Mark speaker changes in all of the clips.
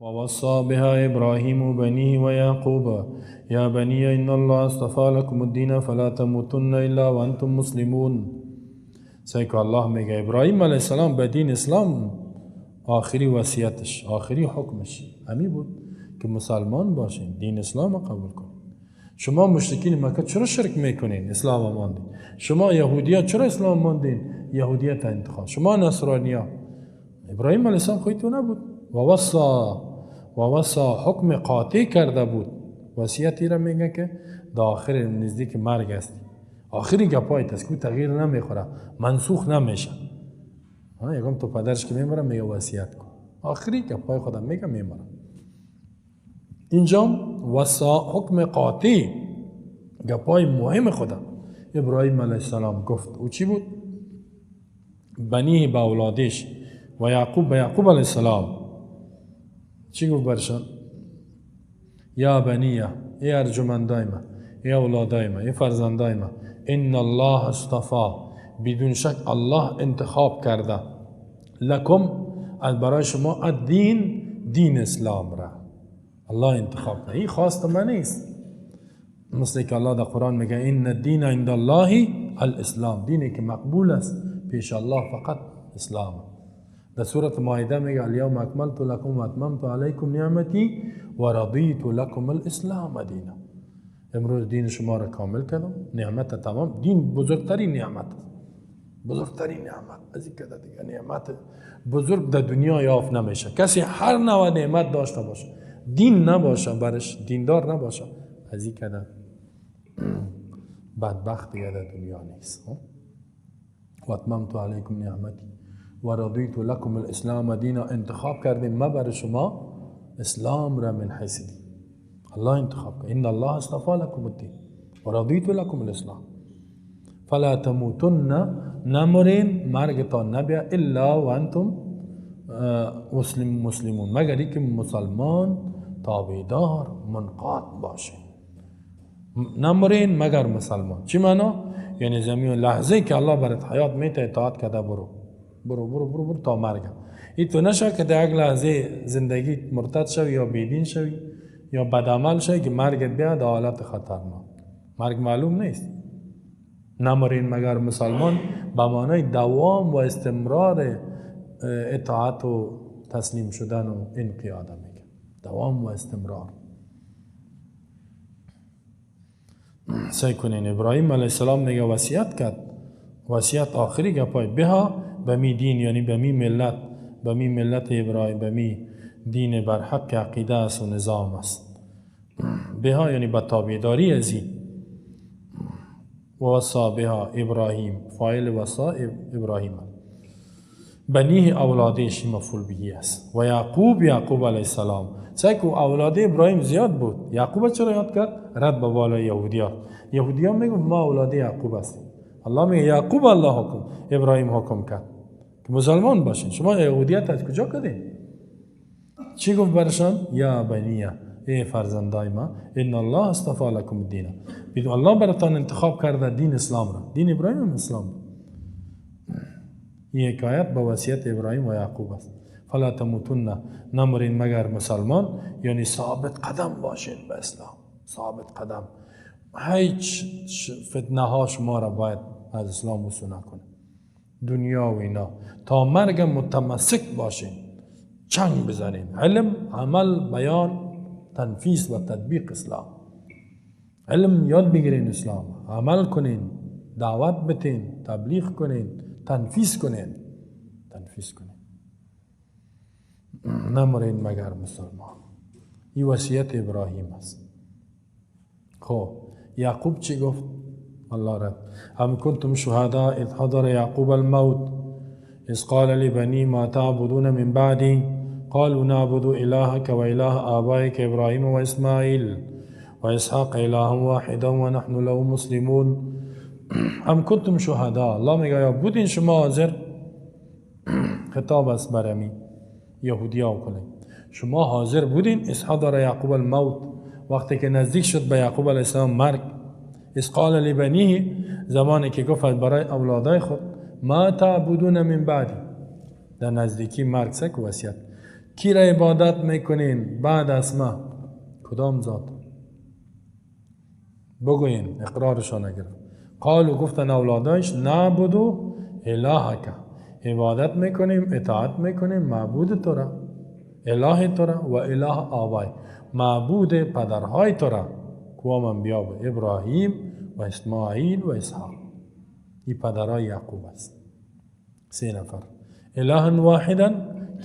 Speaker 1: و وصى بها ابراهیم بنیه و یعقوب یا بنی ان الله اصطفى لكم الدین فلا تموتن الا وانتم مسلمون. سیکو الله میگه ابراهیم علیه السلام به دین اسلام آخری وصیتش، آخری حکمش همی بود که مسلمان باشین، دین اسلام قبول کنین. شما مشرکین مکه چرا شرک میکنین؟ اسلام ماندین. شما یهودیا چرا اسلام ماندین؟ یهودیت انتخاب. شما نصرانیا. ابراهیم علیه السلام خودی تو نبود. و وصا حکم قاطع کرده بود. وصیتی را میگه که در آخر نزدیک مرگ است، آخری گپایت است که تغییر نمیخوره، منسوخ نمیشه. یکم تو پدرش که میمره میگه وصیت کن، آخری گپای خودم میگه میمره. اینجا وصا حکم قاطع، گپای مهم خودم ابراهیم علیه السلام گفت. او چی بود؟ بنیه به اولادش و یعقوب به یعقوب علیه السلام. چی گفت برشان؟ یا بنیه، ای ارجمندای ما، ای اولادای ما، ای فرزندای ما، ان الله اصطفا، بدون شک الله انتخاب کرده، لکم از برای شما الدین، دین اسلام را الله انتخاب کرده. این خواست من نیست، مثل که الله در قرآن میگه ان الدین عند الله الاسلام، دینی که مقبول است پیش الله فقط اسلام. در سورة مائده میگه الیوم اکملت لکم و اتممت علیکم نعمتی و رضیت لکم الاسلام دینا. امروز دین شما را کامل کردم، نعمت تمام. دین بزرگترین نعمت است، بزرگترین نعمت از این که دیگه نعمت بزرگ در دنیا یافت نمیشه. کسی هر نوع نعمت داشته باشه، دین نباشه برش، دیندار نباشه، از این که بدبخت دیگه در دنیا نیست. و اتممت علیکم نعمتی و رضیت لکم الاسلام دینا. انتخاب کردیم ما بر شما اسلام را من حیث دین. الله انتخاب کرد. ان الله اصطفى لكم الدین و رضیت لكم الاسلام فلا تموتن، نمرین، مرگتان نبیا، الا و انتم مسلمون، مگر اینکه مسلمان تابعدار منقاد باشین. نمرین مگر مسلمان. چی معنا؟ یعنی زمین لحظه که الله برات حیات میته اطاعت کرده برو برو برو برو برو تا مرگ. این تو نشه که در یک لحظه زندگی مرتد شوی یا بیدین شوی یا بدعمل شوی که مرگت بیاد در حالت خطرناک. مرگ معلوم نیست. نمرین مگر مسلمان به معنای دوام و استمرار اطاعت و تسلیم شدن و انقیاد میگه. دوام و استمرار. سعی کنین ابراهیم علیه السلام میگه وصیت کرد، وصیت آخری گپای بها به می دین، یعنی به می ملت، به می ملت ابراهیم، به می دین بر حق عقیده است و نظام است. بها یعنی به تابعداری ازی. و وصا بها ابراهیم، فاعل وصا ابراهیم، بنیه اولادش مفعول به است. و یعقوب، یعقوب علیه السلام. سعی کو اولاد ابراهیم زیاد بود، یعقوب چرا یاد کرد؟ رد به بالای یهودیا. یهودیا میگفت ما اولاد یعقوب هستیم. الله میگه یعقوب الله حکم، ابراهیم حکم کرد که مسلمان باشین. شما یهودیت از کجا کردین؟ چی گفت برشان؟ یا بنیه، ای فرزندای ما، ان الله اصطفى لكم الدین. بدون الله براتان انتخاب کرده دین اسلام را. دین ابراهیم هم اسلام. این حکایت به وصیت ابراهیم و یعقوب است. فلا تموتن، نمرین مگر مسلمان، یعنی ثابت قدم باشین به اسلام، ثابت قدم. هیچ فتنه ها شما را باید از اسلام وصول نکنه، دنیا و اینا. تا مرگ متمسک باشین، چنگ بزنین، علم، عمل، بیان، تنفیذ و تطبیق اسلام. علم یاد بگیرین اسلام، عمل کنین، دعوت بتین، تبلیغ کنین، تنفیذ کنین، تنفیذ کنین. نمرین مگر مسلمان. این وصیت ابراهیم است. خب یعقوب چی گفت؟ الله رد. ام کنتم شهداء اذ حضر یعقوب الموت اذ قال لبنی ما تعبدون من بعدی قالوا نعبد الهک و اله آبائک ابراهیم و اسماعیل و اسحاق اله واحدا و نحن له مسلمون. ام کنتم شهداء، الله میگه یا بودین شما حاضر؟ خطاب است برمی یهودیا و کلی. شما حاضر بودین اذ حضر یعقوب الموت، وقتی که نزدیک شد به یعقوب علیه السلام مرگ. اذ قال لبنیه، زمانی که گفت برای اولادای خود، ما تعبدون من بعدی، در نزدیکی مرگ سک وصیت. کی را عبادت میکنین بعد از ما؟ کدام ذات؟ بگوین. اقرارشان نگرفت. قالو گفتن اولادایش نعبدو الهک، عبادت میکنیم، اطاعت میکنیم معبود تو را، اله تو را و اله آبای، معبود پدرهای تو را، کوام انبیا بود، ابراهیم و اسماعیل و اسحاق. این پدرهای یعقوب است، 3 نفر. اله واحدا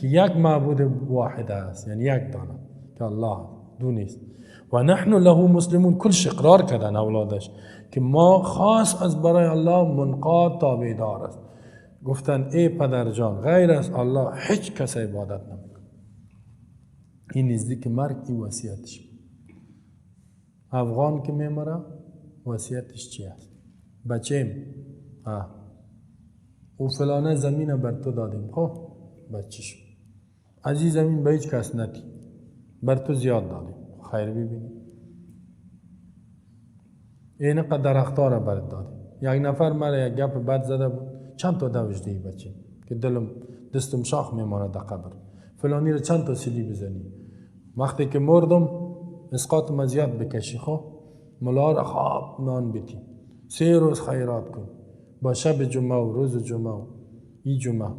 Speaker 1: که یک معبود واحد است، یعنی یک دانه که الله دو نیست. و نحن له مسلمون، کلش اقرار کردن اولادش که ما خاص از برای الله منقاد تابعدار است. گفتن ای پدر جان، غیر از الله هیچ کس عبادت نمیکنه. این نزدیک مرگ این وصیتش. افغان که میمره وصیتش چی است؟ بچیم او فلانه زمین بر تو دادیم، خب بچه‌ش از این زمین به هیچ کس ندی، بر تو زیاد دادیم، خیر ببینی. این قدر درخت‌ها را برات دادیم. یک نفر مرا یک گپ بد زده بود، چند تا دوش دی بچه که دلم دستم شاخ میمانه در قبر، فلانی را چند تا سیلی بزنی، وقتی که مردم اسقاط ما زیاد بکشی، خب ملا را خواب نان بیتی، 3 روز خیرات کن، با شب جمعه و روز جمعه و ای جمعه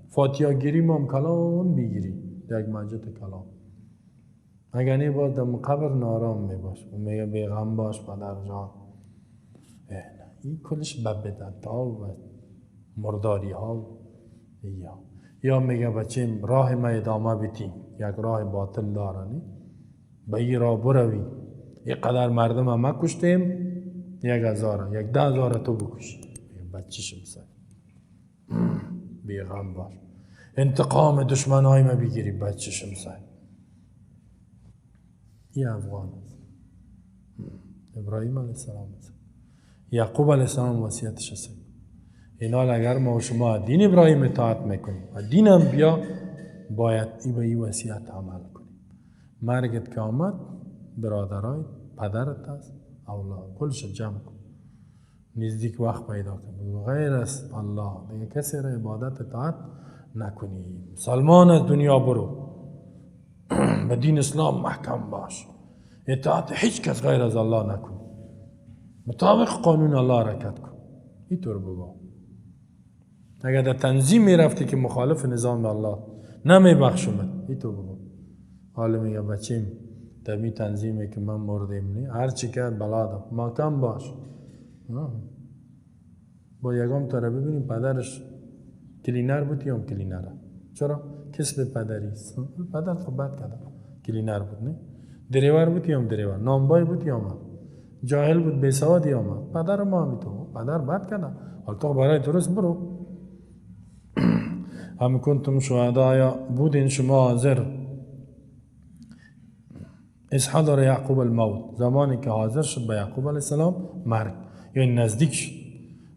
Speaker 1: فاتحه گیری ما هم کلان بگیری یک مسجد کلان. اگر نه باز در قبر نارام می باش و میگه بیغم باش پدر جان. نه این کلش بدعت ها و مرداری ها. یا میگه بچیم راه ما ادامه بیتی، یک راه باطل دارنی، به این راه بروی، اینقدر مردم ما کشتیم، 1000 یک 10,000 تو بکش، بچه شمسای بیغم باش، انتقام دشمنای ما بگیری بچه شمسای. این افغان است. ابراهیم علیه السلام است، یعقوب علیه السلام وصیتش است. اینا اگر ما و شما دین ابراهیم اطاعت میکنیم و دین انبیا، باید ای به این وصیت عمل کنیم. مرگت که آمد، برادرای پدرت است، اولاد کلش جمع کن، نزدیک وقت پیدا کن، غیر از الله دیگه کسی را عبادت اطاعت نکنی. مسلمان از دنیا برو، به دین اسلام محکم باش، اطاعت هیچ کس غیر از الله نکنی، مطابق قانون الله حرکت کن. اینطور بگو. اگر در تنظیم میرفتی که مخالف نظام الله نمیبخشمت، اینطور بگو. حالا میگه بچیم در تنظیمی که من مردیم نی، هر چی که بلا دم محکم باش. با یگام تا را ببینیم پدرش کلینر بود یا هم کلینره؟ چرا؟ کسب پدری است. پدر خب بد کرده، کلینر بود نه؟ دریور بود یا هم دریور، نانبای بود یا هم، جاهل بود بیسواد یا هم، پدر ما هم تو پدر بد کرده، حالا تو برای درست برو. هم کنتم شهداء، بودین شما حاضر. اذ حضر یعقوب الموت، زمانی که حاضر شد به یعقوب علیه السلام مرگ، یعنی نزدیک شد،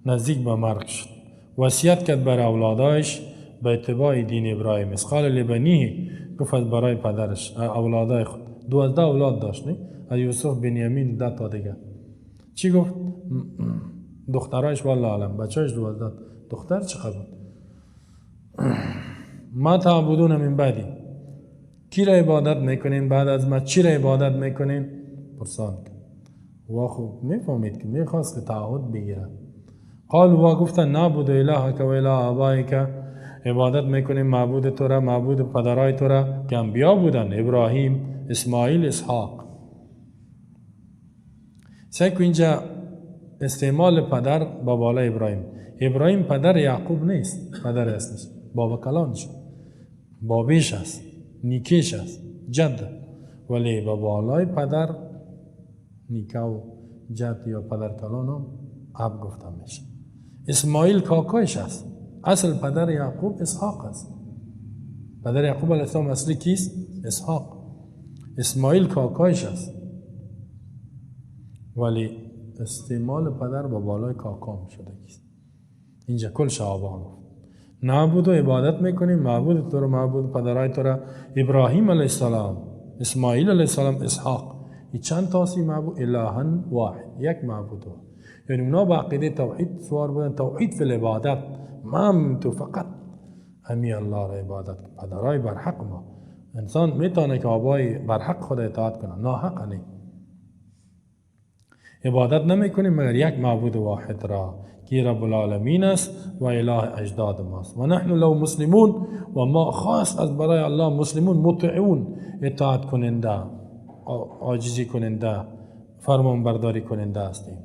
Speaker 1: نزدیک به مرگ شد. وصیت کرد بر اولادایش به اتباع دین ابراهیم. اذ قال لبنیه، گفت برای پدرش اولادای خود، 12 اولاد داشت نه؟ از یوسف بنیامین 10 تا دیگه. چی گفت؟ دخترایش والله عالم، بچه‌اش 12 دختر چقدر بود؟ ما تعبدون من بعدی، کی را عبادت میکنین بعد از ما؟ چی را عبادت میکنین؟ پرسان کرد. و خب میفهمید که میخواست که تعهد بگیره. قالوا و گفتن نعبد الهک و اله آبائک، عبادت میکنیم معبود تو را، معبود پدرای تو را که انبیا بودن، ابراهیم، اسماعیل، اسحاق. سعی کن اینجا استعمال پدر با بالای ابراهیم. ابراهیم پدر یعقوب نیست، پدر اصلیش بابا کلانش، بابیش است، نیکیش است، جد، ولی با بالای پدر نیکه و جد یا پدر کلان هم اب گفته میشه. اسماعیل کاکایش است، اصل پدر یعقوب اسحاق است. پدر یعقوب علیه السلام اصلی کیست؟ اسحاق. اسماعیل کاکایش است، ولی استعمال پدر با بالای کاکام شده کیست. اینجا کل شعبان گفت نعبد و عبادت میکنیم معبود تو رو، معبود پدرای تو را، ابراهیم علیه السلام، اسماعیل علیه السلام، اسحاق. این چند تاسی معبود؟ الهن واحد، یک معبود واحد. یعنی اونا با عقیده توحید سوار بودن، توحید فی العبادت، من تو فقط امی الله را عبادت. پدرای برحق ما، انسان میتونه که آبای برحق خود اطاعت کنه، ناحق نی. عبادت نمیکنیم مگر یک معبود واحد را که رب العالمین است و اله اجداد ماست. و نحن له مسلمون، و ما خاص از برای الله مسلمون، مطیعون، اطاعت کننده، عاجزی کننده، فرمان برداری کننده هستیم.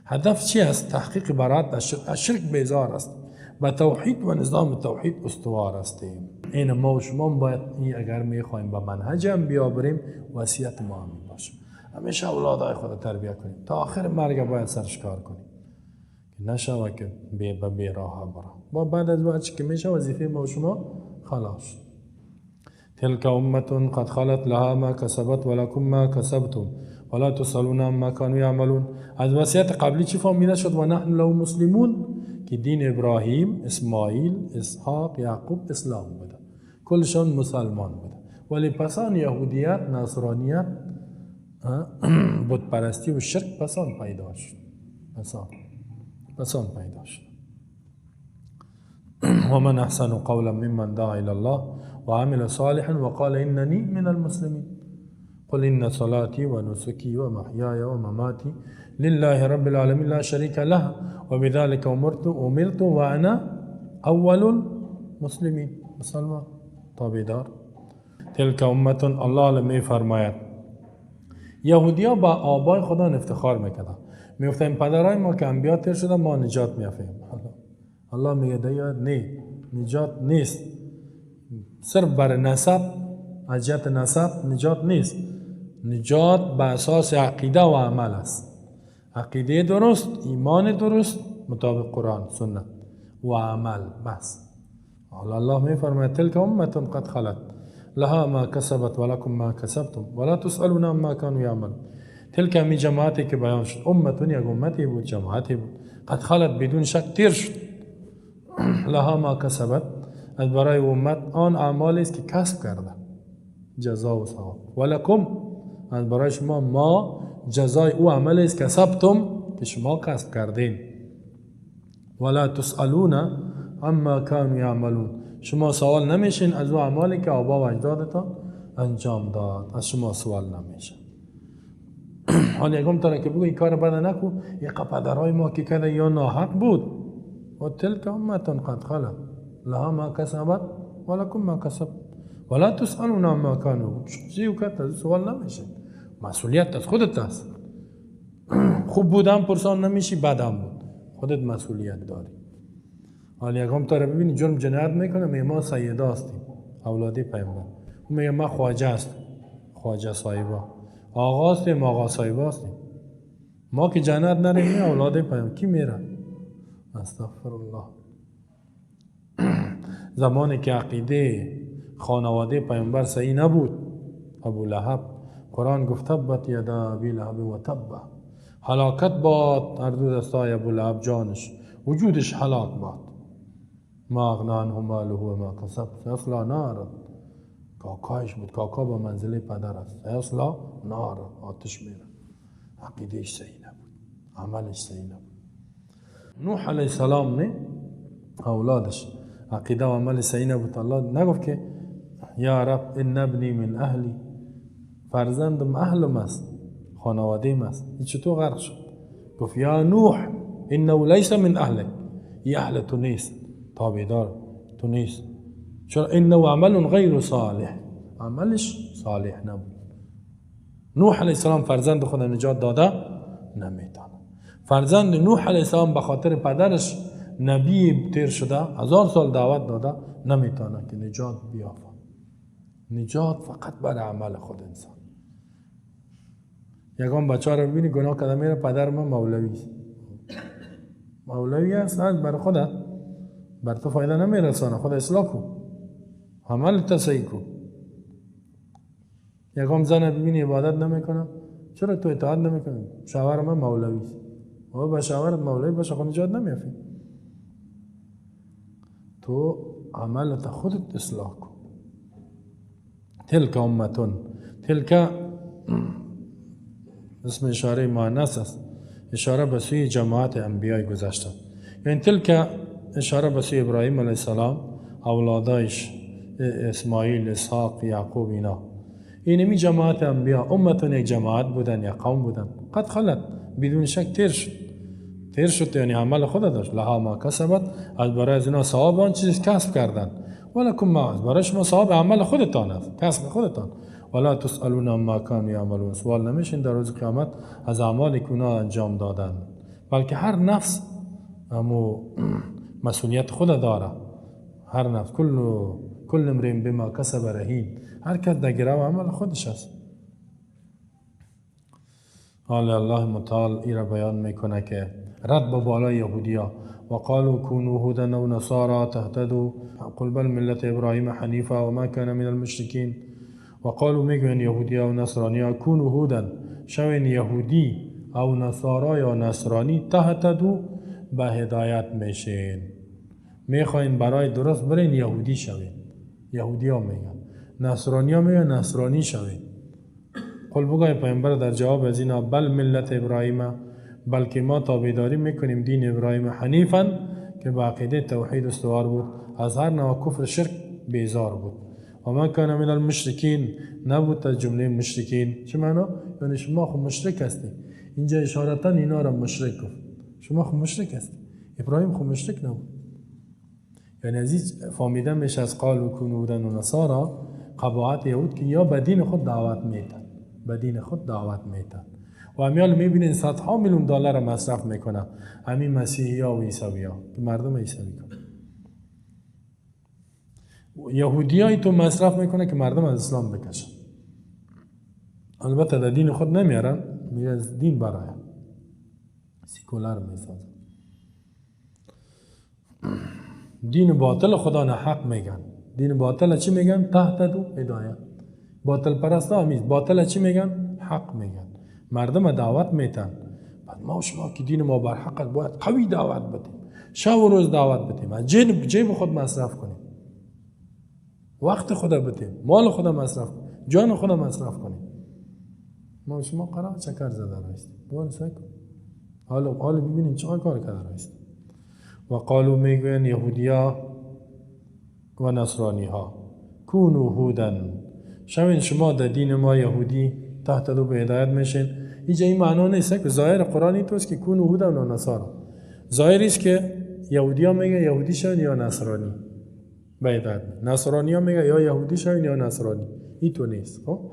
Speaker 1: هدف چی است؟ تحقیق برات از شرک بیزار است، به توحید و نظام توحید استوار هستیم. این ما و شما باید این اگر میخوایم به منهج هم بیاوریم، وصیت ما هم باشه. همیشه اولادهای خود تربیه کنیم، تا آخر مرگ باید سرش کار کنیم که نشوه که به بیراه بره. با بعد از وقت که میشه وظیفه ما و شما خلاص. تلك امة قد خلت لها ما کسبت ولکم ما کسبتم ولا تسألون عما كانوا یعملون. از وصیت قبلی چی فهمیده شد؟ و نحن له مسلمون، که دین ابراهیم، اسماعیل، اسحاق، یعقوب اسلام بوده، کلشان مسلمان بوده. ولی پسان یهودیت، نصرانیت، بت پرستی و شرک پسان پیدا شد. پسان پیدا شد. و من احسن قولا ممن دعا الى الله وعمل صالحا وقال انني من المسلمين قل ان صلاتي ونسكي ومحياي ومماتي لله رب العالمين لا شريك له وبذلك امرت وانا اول المسلمين. مسلمان تابعدار. تلك امه، الله می فرماید یهودیا با آبای خدا افتخار میکردن، میگفتن پدرای ما که انبیا تیر شدن ما نجات میافیم. الله میگه دیگه نه، نجات نیست، صرف بر نسب، از جهت نسب نجات نیست. نجات به اساس عقیده و عمل است. عقیده درست، ایمان درست مطابق قرآن سنت و عمل بس. حالا الله میفرماید تلک امه قد خلت لها ما کسبت ولکم ما کسبتم ولا تسألون عما كانوا یعملون. تلک همی جماعتی که بیان شد، امتون یک امتی بود، جماعتی بود، قد خلت بدون شک تیر شد. لها ما کسبت، از برای امت آن اعمالی است که کسب کرده، جزا و ثواب. ولکم، از برای شما ما جزای او عملی است کسبتم که شما کسب کردین. ولا تسألون عما كانوا یعملون، شما سوال نمیشین از او اعمالی که آبا و اجدادتان انجام داد، از شما سوال نمیشه. حالا یکم تره که بگو این کار بد نکو، یک پدرای ما که کرده یا ناحق بود. و تلک امة قد خلت لها ما کسبت ولکم ما کسب ولا تسألون عما كانوا. چیزی که از سوال نمیشه، مسئولیت از خودت است. خوب بودم پرسان نمیشی، بدم بود خودت مسئولیت داری. حالا یکم تا رو ببینی جرم جنایت میکنه، ما سیدا هستیم، اولادی پیامبر. اون میگه ما خواجه هستیم، خواجه صاحبا، آقا هستیم، آقا صاحبا هستیم. ما که جنت نریم، اولاد پیامبر کی میره؟ استغفر الله. زمانی که عقیده خانواده پیامبر صحیح نبود، ابو لهب، قرآن گفت تبت یدا ابی لهب و تب، هلاکت باد هر دو دستای ابو لهب، جانش وجودش هلاک باد. ما اغنی عنه ماله و ما کسب سیصلی نارا. کاکایش بود، کاکا با منزله پدر است، سیصلی نارا، آتش میره. عقیدهش صحیح نبود، عملش صحیح نبود. نوح علیه السلام نه اولادش عقیده و عمل صحیح نبود. الله نگفت که یا رب ان ابنی من اهلی، فرزندم اهلم است، خانواده‌ام است، این چطور غرق شد؟ گفت یا نوح انه لیس من اهلک، این اهل تو نیست، تابعدار تو نیست. چرا؟ انه عمل غیر صالح، عملش صالح نبود. نوح علیه السلام فرزند خود نجات داده نمیتونه. فرزند نوح علیه السلام به خاطر پدرش نبی تیر شده، 1000 سال دعوت داده، نمیتونه که نجات بیافه. نجات فقط برای عمل خود انسان. یکم بچه رو ببینی گناه کرده میره، پدر من مولوی است، مولوی است، برای خدا، بر تو فایده نمیرسانه، خود اصلاح کن، عمل تصحیح کن. یکم زن ببینی عبادت نمیکنه، چرا تو اطاعت نمیکنی؟ شوهر من مولوی است. بابا با شوهرت مولوی باشه خود نجات نمیافی. تو عملت خودت اصلاح کن. تلک امتون، تلک اسم اشاره مؤنث است، اشاره به سوی جماعت انبیای گذشته. یعنی تلک اشاره به سوی ابراهیم علیه السلام، اولادایش اسماعیل، اسحاق، یعقوب اینا. اینمی جماعت انبیا امتون یک جماعت بودن یا قوم بودن. قد خلت بدون شک تیر شد، تیر شد یعنی عمل خود داشت. لها ما کسبت، از برای از اینا ثواب آن چیز کسب کردن. ولکم ما، برای شما ثواب عمل خودتان است، کسب خودتان. ولا تسألون عما كانوا یعملون، سوال نمیشین در روز قیامت از اعمالی که اونا انجام دادن، بلکه هر نفس امو مسئولیت خود داره. هر نفس کل امرئ بما کسب رهین، هر کس در گرو عمل خودش است. حالا الله متعال ای را بیان میکنه که رد به بالای یهودیا و قالوا كونوا هودا او نصارا تهتدوا قل بل ملت ابراهیم حنیفا و ما كان من المشرکین. و قالوا میگوین یهودیا و نصرانیا كونوا هودا، شوین یهودی او نصارا یا نصرانی، تهتدوا به هدایت میشین. میخواین برای درست برین یهودی شوین، یهودی ها میگن، نصرانی ها میگن نصرانی شوین. قل بگوی پیامبر در جواب از اینا بل ملت ابراهیم، بلکه ما تابعداری میکنیم دین ابراهیم حنیفا که به عقیده توحید استوار بود، از هر نوع کفر شرک بیزار بود. و ما کان من المشرکین، نبود از جمله مشرکین. چه معنا؟ یعنی شما خو مشرک هستی. اینجا اشارتا اینا را مشرک گفت، شما خو مشرک هستی، ابراهیم خو مشرک نبود. یعنی از این فهمیده میشه از قالوا كونوا هودا و نصارا قباحت یهود که یا به دین خود دعوت میتن، به دین خود دعوت میتن. و امیال میبینین صدها میلیون دلار مصرف میکنه همین مسیحی ها و عیسوی ها که مردم عیسوی کنه. یهودی هایی تو مصرف میکنه که مردم از اسلام بکشن. البته در دین خود نمیارن، میره از دین برای سیکولار میسازن. دین باطل خدا نه حق میگن. دین باطل چی میگن؟ تحت دو هدایت. باطل پرستا همیز باطل چی میگن؟ حق میگن. مردم دعوت میتن. بعد ما شما که دین ما بر حق باید قوی دعوت بدیم، شب و روز دعوت بدیم، از جیب خود مصرف کنیم، وقت خود بدیم، مال خود مصرف، جان خود مصرف کنیم. ما شما قرار چکر زده راست. دوباره سعی کن. حالا ببینیم چه کار کرده راست. و قالوا میگوین یهودیا و نصرانی ها کونو هودن، شوین شما در دین ما یهودی تحت دو به هدایت میشین. اینجا این معنا نیست که ظاهر قرآنی توست که کونو هودن و نصارا. ظاهر است که یهودی ها میگه یهودی شوین یا نصرانی به هدایت، نصرانی ها میگه یا یهودی شوین یا نصرانی. این تو نیست، خب؟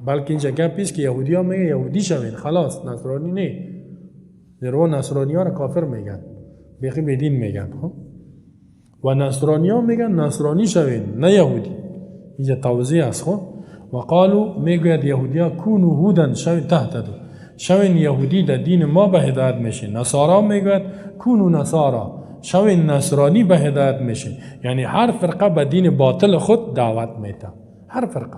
Speaker 1: بلکه اینجا گپ است که یهودی ها میگه یهودی شوین خلاص، نصرانی نه. زیرا نصرانی ها را کافر میگن، بیخی به دین میگن، خب؟ و نصرانی ها میگن نصرانی شوین نه یهودی. اینجا توضیح است، خب؟ و قالوا میگوید یهودی ها کونو هودن، شوین تهتدو، شوین یهودی در دین ما به هدایت میشین. نصارا میگوید کونو نصارا، شوین نصرانی به هدایت میشین. یعنی هر فرقه به دین باطل خود دعوت میته، هر فرقه.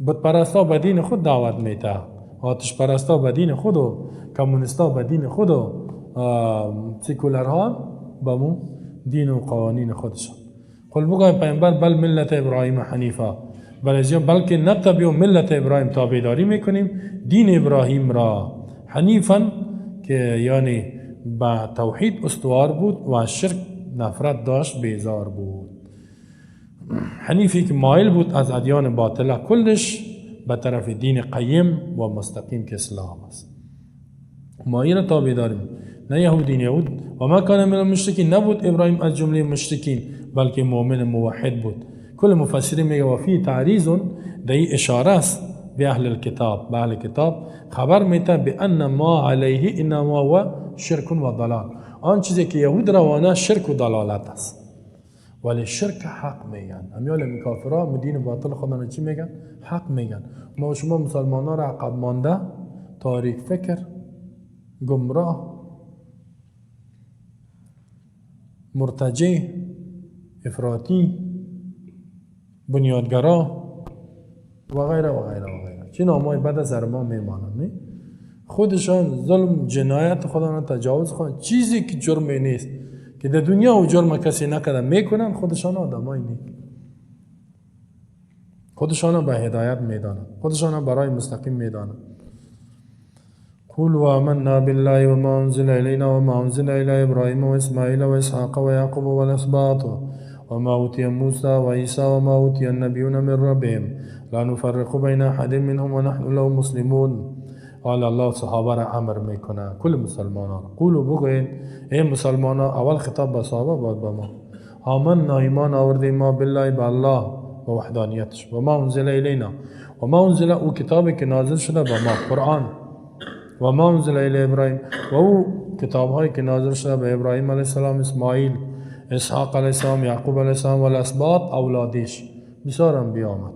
Speaker 1: بت پرستا به دین خود دعوت میته، آتش پرستا به دین خود و کمونیستا به دین خود و سیکولرها به مو دین و قوانین خودشان. قل بگوی پیامبر بل ملت ابراهیم حنیفا، بلکه نتبع ملت ابراهیم، تابعداری میکنیم دین ابراهیم را، حنیفا که یعنی به توحید استوار بود و شرک نفرت داشت، بیزار بود. حنیفی که مایل بود از ادیان باطله کلش به طرف دین قیم و مستقیم که اسلام است. ما این را تابع داریم، نه یهودین. یهود و ما کان من المشرکین، نبود ابراهیم از جمله مشرکین، بلکه مؤمن موحد بود. کل مفسرین میگه و فی تعریض، در این اشاره است به اهل الکتاب، به اهل کتاب خبر میده بان ما علیه انما هو شرک و ضلال. آن چیزی که یهود روانه شرک و ضلالت است، ولی شرک حق میگن. امیال کافرها دین باطل خودن چی میگن؟ حق میگن. ما و شما مسلمان ها را عقب مانده، تاریک فکر، گمراه، مرتجع، افراطی، بنیادگرا و غیره و غیره و غیره. چه نامای بد از ما میمانند. نه خودشان ظلم، جنایت خودشان تجاوز خودشان، چیزی که جرم نیست که در دنیا و جرم کسی نکرده میکنن، خودشان آدمای نیک، خودشان به هدایت میدانند، خودشان برای مستقیم میدانند. قولوا آمنا بالله وما أنزل إلينا وما أنزل إلى إبراهيم وإسماعيل وإسحاق ويعقوب والأسباط و ما أوتي موسى وعيسى و ما أوتي النبيون من ربهم لا نفرق بين أحد منهم و نحن له مسلمون. حالا الله صحابه را امر میکنه، کل مسلمانان، قولوا بگوین ای مسلمانان. اول خطاب به صحابه بعد به ما. آمنا ایمان آوردیم ما بالله به الله و وحدانیتش و ما انزل الینا و ما انزل، او کتابی که نازل شده به ما قرآن، و ما انزل الی ابراهیم و او کتاب هایی که نازل شده به ابراهیم علیه السلام، اسماعیل، اسحاق علیه السلام، یعقوب علیه السلام و الاسباط اولادش، بسیار انبیا آمد.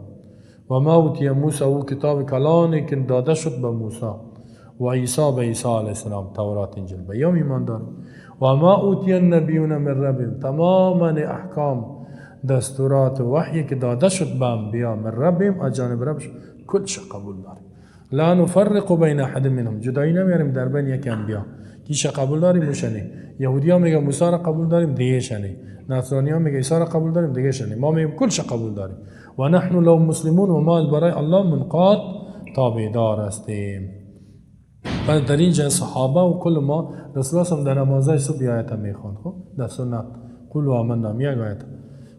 Speaker 1: و ما اوتی موسی، او کتاب کلانی که داده شد به موسی و عیسی به عیسی علیه السلام، تورات انجیل، به یوم ایمان داریم. و ما اوتی النبیون من ربهم، تماما احکام دستورات وحی که داده شد به انبیا من ربهم از جانب ربش، کلش قبول داریم. لا نفرق بین احد منهم، جدایی نمیاریم در بین یک انبیا، کیش قبول داریم موشنی. یهودی ها میگه موسی را قبول داریم دیگه شنی، نصرانی ها میگه عیسی را قبول داریم دیگه شنی، ما میگیم کلش قبول داریم. و نحن له مسلمون، و ما برای الله منقاد تابعدار هستیم. پس در اینجا صحابه و کل ما رسول الله در نمازهای صبح آیت میخوند، خب در سنت قولوا آمنا یک آیت،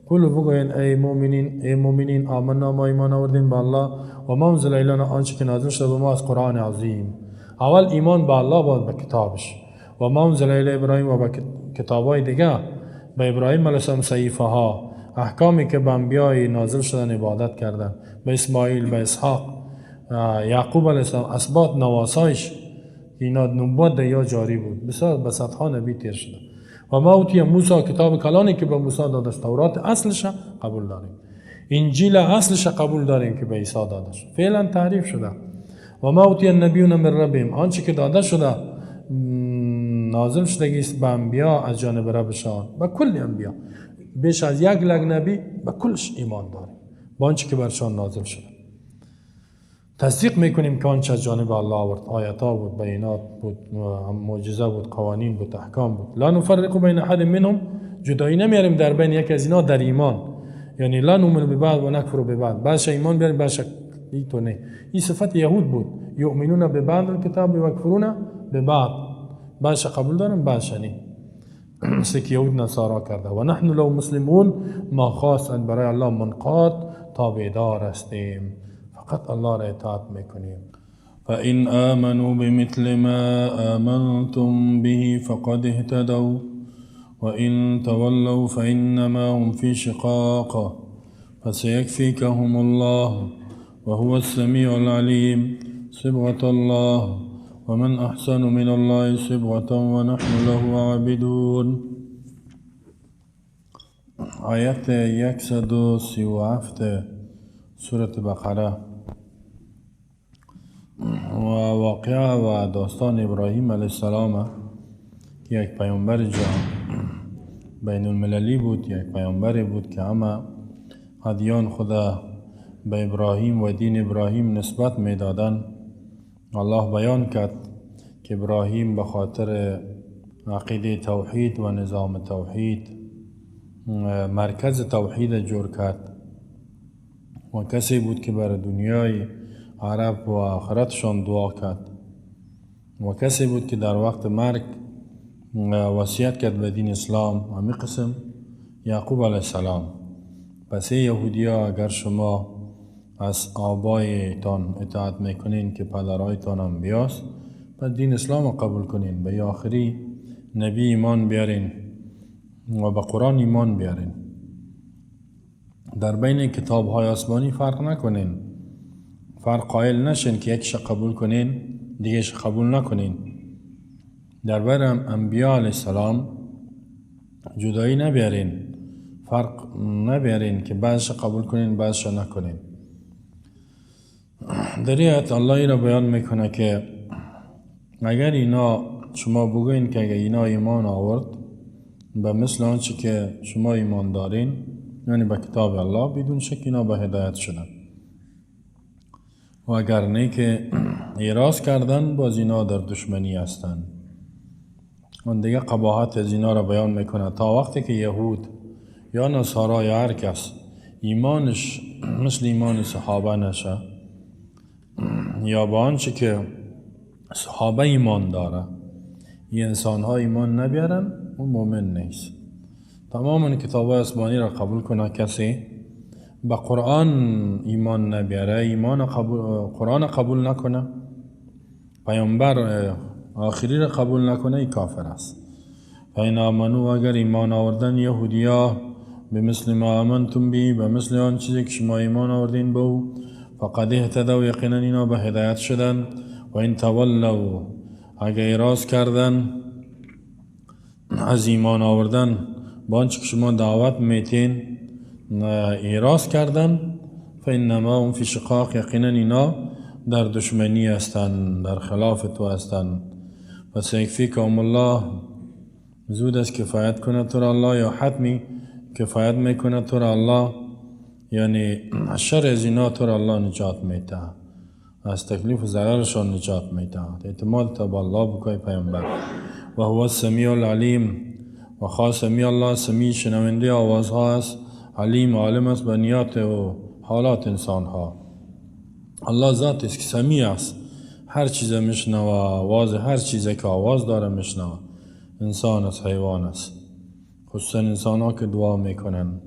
Speaker 1: قولوا بگوین ای مؤمنین، ای مؤمنین آمنا ما ایمان آوردیم به الله و ما انزل الینا، آنچه که نازل شده به ما از قرآن عظیم. اول ایمان به الله بعد به کتابش. و ما انزل الی ابراهیم و به کتابای دیگه، به ابراهیم علیه السلام صحیفه ها، احکامی که به انبیای نازل شدن عبادت کردن، به اسماعیل، به اسحاق، یعقوب علیه السلام، اسباط نواسایش، اینا نبوت در یا جاری بود، بسیار به صدها نبی تیر شده. و ما اوتی موسی، کتاب کلانی که به موسی داده شد، تورات اصلش قبول داریم، انجیل اصلش قبول داریم که به عیسی داده شد، فعلا تحریف شده. و ما اوتی النبیون من ربهم، آنچه که داده شده نازل شدگی است به انبیا از جانب ربشان، به کل انبیا، بیش از 1 لک نبی به کلش ایمان داریم، با آنچه که برشان نازل شده تصدیق میکنیم که آنچه از جانب الله آورد، آیت ها بود، بینات بود، معجزه بود، قوانین بود، احکام بود. لا نفرق بین احد منهم، جدایی نمیاریم در بین یکی از اینا در ایمان، یعنی لا نؤمن ببعض و نکفر ببعض، بعضش ایمان بیاریم بعضش تو نه. این صفت یهود بود، یؤمنون ببعض الکتاب و یکفرون ببعض، بعضش قبول دارن بعضش نه، مثل که یهود نصارا کرده. و نحن له مسلمون، ما خاصا برای الله منقاد تابعدار هستیم، فقط الله را اطاعت میکنیم. فإن آمنوا بمثل ما آمنتم به فقد اهتدوا وإن تولوا فإنما هم في شقاق فسيكفيكهم الله وهو السميع العليم. صبغة الله ومن أحسن من الله صبغة ونحن له عابدون. آیت 137 سورة بقره و واقعه و داستان ابراهیم علیه السلام که یک پیامبر جهان بین المللی بود، یک پیامبری بود که همه ادیان خدا به ابراهیم و دین ابراهیم نسبت میدادن. الله بیان کرد که ابراهیم به خاطر عقیده توحید و نظام توحید مرکز توحید جور کرد و کسی بود که بر دنیای عرب و آخرتشان دعا کرد و کسی بود که در وقت مرگ وصیت کرد به دین اسلام. همی قسم یعقوب علیه السلام. پس ای یهودی ها، اگر شما از آبایتان اطاعت میکنین که پدرایتان انبیاست، پس دین اسلام رو قبول کنین، به آخری نبی ایمان بیارین و به قرآن ایمان بیارین. در بین کتاب های آسمانی فرق نکنین، فرق قائل نشین که یکیش قبول کنین دیگهش قبول نکنین. در بین انبیا علیه السلام جدایی نبیارین، فرق نبیارین که بعضش قبول کنین بعضش نکنین. در این آیت الله را بیان میکنه که اگر اینا شما بگوین که اگر اینا ایمان آورد به مثل آنچه که شما ایمان دارین، یعنی به کتاب الله، بدون شک اینا به هدایت شدن، و اگر نه که اعراض کردن باز اینا در دشمنی هستند. اون دیگه قباحت از اینا را بیان میکنه تا وقتی که یهود یا نصارا یا هر کس ایمانش مثل ایمان صحابه نشه یا با آنچه که صحابه ایمان داره، این انسان ها ایمان نبیارن، اون مؤمن نیست. تمام کتاب آسمانی را قبول کنه کسی به قرآن ایمان نبیاره، ایمان قبول، قرآن قبول نکنه، پیامبر آخری را قبول نکنه، ای کافر است. فإن آمنوا، اگر ایمان آوردن یهودیا، به مثل ما آمنتم به، به مثل آن چیزی که شما ایمان آوردین به او، فقد اهتدوا، یقینا اینا به هدایت شدن. و این تولوا، اگر اعراض کردن از ایمان آوردن با آنچه که شما دعوت میتین اعراض کردن، فإنما هم فی شقاق، یقینا اینا در دشمنی هستند، در خلاف تو هستند. فسیکفیکهم الله، زود است کفایت کنه تو را الله، یا حتمی کفایت میکنه تو را الله، یعنی شر از اینا تو را الله نجات میده، از تکلیف و ضررشان نجات میده. اعتماد تا به الله بکنی پیامبر. و هو السمیع العلیم، و خاص سمیع الله، سمیع شنونده آوازها است، علیم عالم است به نیات و حالات انسان ها. الله ذات است که سمیع است، هر چیز میشنوه، آواز هر چیزی که آواز داره میشنوه، انسان است، حیوان است، خصوصا انسان ها که دعا میکنن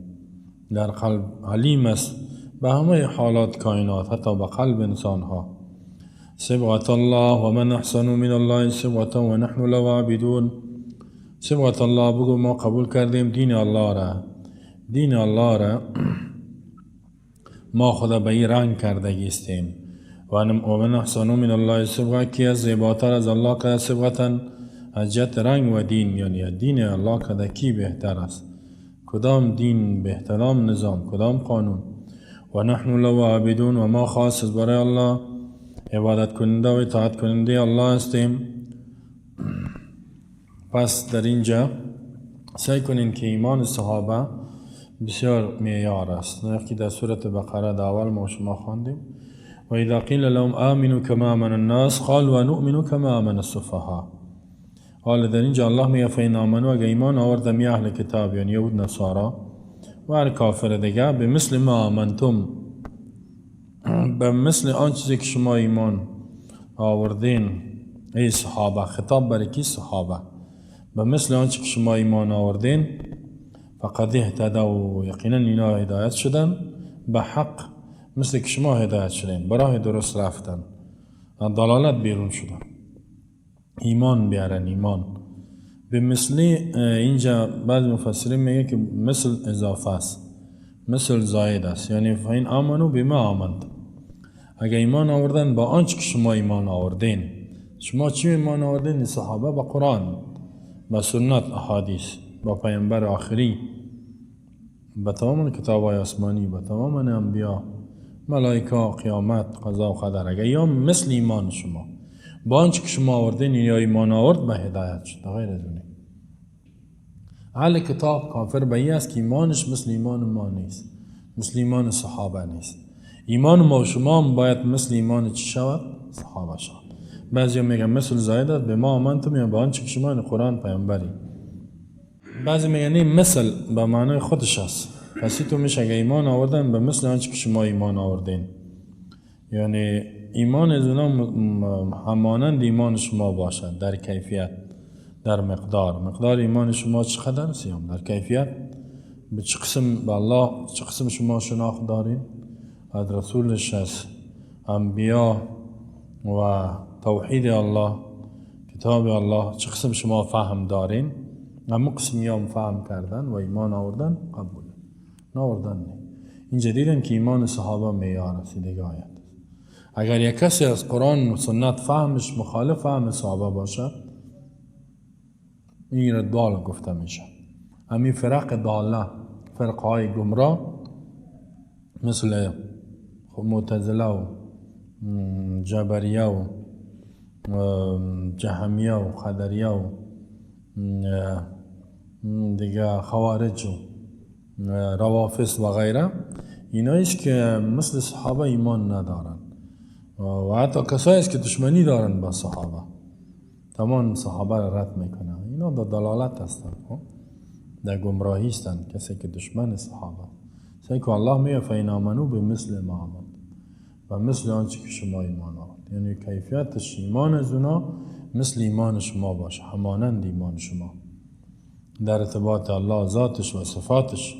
Speaker 1: در قلب. علیم است به همه حالات کائنات، حتی به قلب انسان ها. صبغة الله و من احسن من الله صبغة و نحن له عابدون. صبغة الله، بگو ما قبول کردیم دین الله را، دین الله را ما خدا به این رنگ کردگیستیم. و من احسن من الله صبغة، کی از زیباتر از الله که صبغة از جهت رنگ و دین، یعنی دین الله که کی بهتر است، کدام دین بهترام نظام، کدام قانون. و نحن له عابدون، و ما خاص از برای الله عبادت کننده و اطاعت کننده الله هستیم. پس در اینجا سعی کنین که ایمان صحابه بسیار معیار است. که در سورة بقره در اول ما شما خواندیم، و اذا قیل لهم آمنوا کما آمن الناس قالوا نؤمن کما آمن السفهاء. حالا در اینجا الله میگه فإن آمنوا، اگه ایمان آوردن می اهل کتاب، یعنی یهود نصارا و هر کافر دیگه، به مثل ما آمنتم، به مثل آن چیزی که شما ایمان آوردین ای صحابه، خطاب برای کی؟ صحابه. به مثل آنچه که شما ایمان آوردین، فقد اهتدوا، یقینا اینا هدایت شدن به حق، مثل که شما هدایت شدین، براه درست رفتن، ضلالت بیرون شدن، ایمان بیارن. ایمان به مثل، اینجا بعض مفسرین میگه که مثل اضافه است، مثل زاید است، یعنی فإن آمنوا بما آمنت، اگه ایمان آوردن با آنچه که شما ایمان آوردین. شما چی ایمان آوردین؟ صحابه با قرآن، با سنت، احادیث، با پیامبر آخری، با تمام کتاب های آسمانی، با تمام انبیا، ملائکه، قیامت، قضا و قدر. اگه یا مثل ایمان شما با آنچه که شما آوردین یا ایمان آورد، به هدایت شد، غیر از اونه. اهل کتاب کافر به این است که ایمانش مثل ایمان ما نیست، مثل ایمان صحابه نیست. ایمان ما و شما هم باید مثل ایمان چی شود؟ صحابه شود. بعضی میگن مثل زاید است، به ما آمنتم، یا با آنچه که شما، یعنی قرآن، پیامبری. بعضی میگن نه، مثل به معنای خودش است. پس تو میشه اگه ایمان آوردن به مثل آنچه که شما ایمان آوردین، یعنی ایمان از اونا همانند ایمان شما باشد در کیفیت، در مقدار. مقدار ایمان شما چقدر است؟ در کیفیت به چه قسم به الله، چه قسم شما شناخت دارین از رسولش، از انبیا و توحید الله، کتاب الله، چه قسم شما فهم دارین، اما قسم هم فهم کردن و ایمان آوردن قبول، نآوردن نه. اینجا دیدن که ایمان صحابه معیار است. دیگه آیت اگر یک کسی از قرآن و سنت فهمش مخالف فهم صحابه باشد، این را ضال گفته میشه. همین فرق ضاله، فرقه های گمراه مثل معتزله و جبریه و جهمیه و قدریه و دیگه خوارج و روافض و غیره، ایناییست که مثل صحابه ایمان ندارن و حتی کسایی است که دشمنی دارن با صحابه، تمام صحابه را رد میکنن. اینا در ضلالت هستند، خب؟ در گمراهی هستند کسی که دشمن صحابه. سعی که الله میگه فإن آمنوا بمثل ما آمنتم، و مثل آنچه که شما ایمان آورد، یعنی کیفیتش ایمان از اونا مثل ایمان شما باشه، همانند ایمان شما. در ارتباط الله، ذاتش و صفاتش.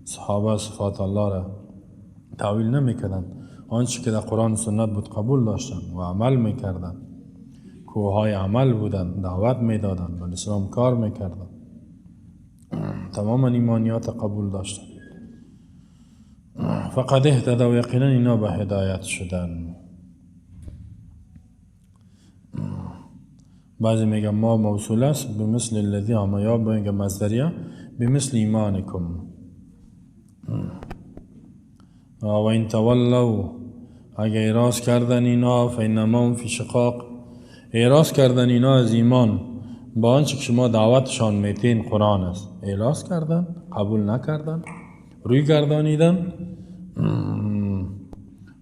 Speaker 1: صحابه صفات الله را تاویل نمیکردن، آنچه که در قرآن و سنت بود قبول داشتن و عمل میکردن، کوههای عمل بودن، دعوت میدادن، به اسلام کار میکردن، تماما ایمانیات قبول داشتن. فقد اهتدوا، یقینا اینا به هدایت شدن. بعضی میگن ما موصول است به مثل الذی هم، یا میگن مصدریه به مثل ایمانکم. و این تولوا، اگه اعراض کردن اینا، فانما هم فی شقاق، اعراض کردن اینا از ایمان با آنچه که شما دعوتشان میتین قرآن است، اعراض کردن، قبول نکردن، روی گردانیدن.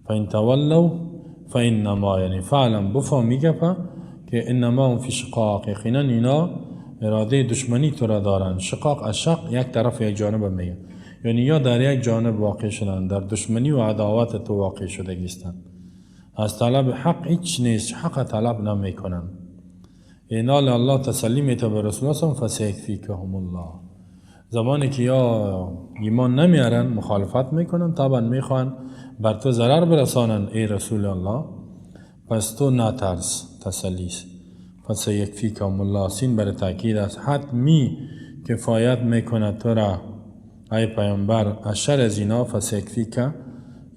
Speaker 1: فان تولوا فانما، یعنی فعلا بفهم میگه که انما هم فی شقاق، یقینا اینا اراده دشمنی تو را دارن. شقاق از شق یک طرف یک جانب میگه، یعنی یا در یک جانب واقع شدن، در دشمنی و عداوت تو واقع شدگیستن، از طلب حق هیچ نیست، حق طلب نمی کنن. اینا الله تسلی میته به رسول الله فسیکفیکهم الله. زمانی که یا ایمان نمیارن، مخالفت میکنن، طبعا میخوان بر تو ضرر برسانن ای رسول الله، پس تو نترس، تسلیس. فسیکفیکهم الله، سین بر تاکید است، حتمی کفایت میکنه تو را ای پیامبر از شر از اینا. فسیکفیک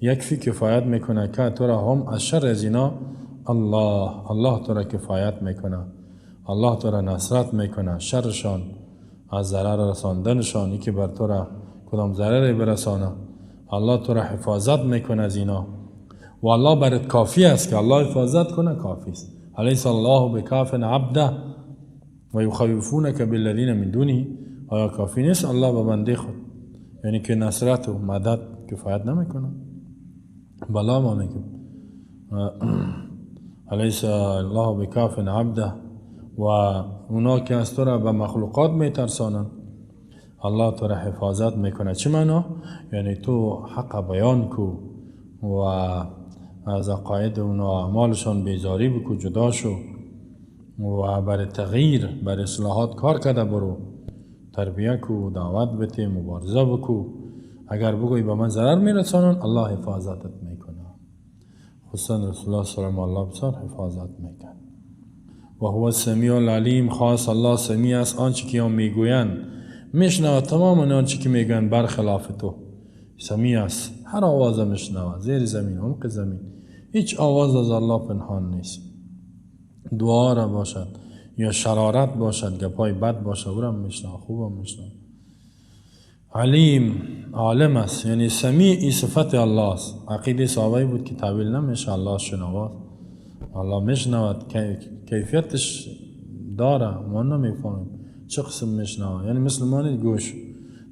Speaker 1: یکفی کفایت میکنه که تو را هم از شر از اینا الله، الله تو را کفایت میکنه، الله تو را نصرت میکنه، شرشان از ضرر رساندنشان، یکی بر تو را کدام ضرری برسانه، الله تو را حفاظت میکنه از اینا. و الله برات کافی است که الله حفاظت کنه، کافی است. الیس الله بکاف عبده و یخوفونک بالذین من دونه، آیا کافی نیست الله به بنده خود، یعنی که نصرت و مدد کفایت نمیکنه؟ بلا ما میگیم الیس الله بکاف عبده. و اونا که از تو را به مخلوقات میترسانن، الله تو را حفاظت میکنه. چه معنا؟ یعنی تو حق بیان کو و از عقاید اونا اعمالشان بیزاری بکو، جدا شو و بر تغییر، بر اصلاحات کار کرده برو، تربیه کو، دعوت بده، مبارزه بکو. اگر بگوی به من ضرر میرسانن، الله حفاظتت میکنه. خصوصا رسول الله صلی الله علیه و آله حفاظت میکنه. و هو السمیع العلیم، خاص الله سمیع است، آنچه که میگویند میشنود، تمام آنچه که میگویند برخلاف تو سمیع است، هر آواز میشنود، زیر زمین، عمق زمین، هیچ آواز از الله پنهان نیست. دعا را باشد یا شرارت باشد، گپای بد باشد، او را میشنود، خوبم میشنود. علیم، عالم است، یعنی سمیع ای صفت الله است. عقیده صحابه بود که تاویل نمیشه، الله شنواست، الله میشنود، کیفیتش داره، ما نمیفهمیم چه قسم میشنود. یعنی مثل ما نیست گوش،